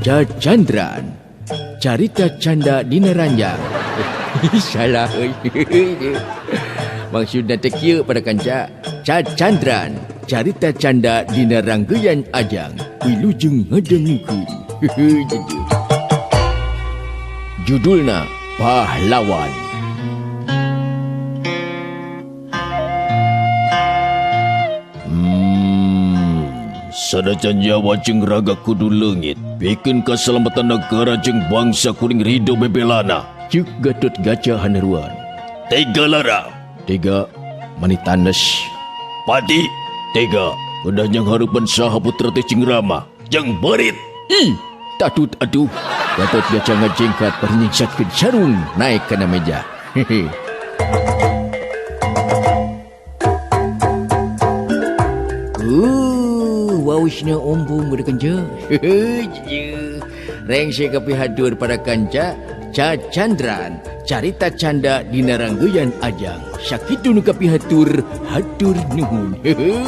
Cacandran. Carita canda dina ranjang. Salah euy. Maksudna teh kieu pada kanca. Cacandran. Carita canda dina ranggeyan ajang. Wilujeng ngadengukeun. Judulna Pahlawan. Sanajan nyawa jeung raga kudu leungit, pikeun kasalamatan negara jeung bangsa kuring ridho bebelana. Ceuk Gatot Gaca haneruan. Tega lara. Tega manitanes. Pati. Tega kedah nyanghareupan saha putra teh jeung Rama jeung beurit. Ih, tatut atuh. Gatot Gaca ngajengkat bari nyingsatkeun sarung naek kana meja. Hehe. Wausna ombung udah kenca. Rengse kapihatur para kanca Cacandran carita canda dina ranggeyan ajang. Sakitu nu kapihatur hatur nuhun. Hehe.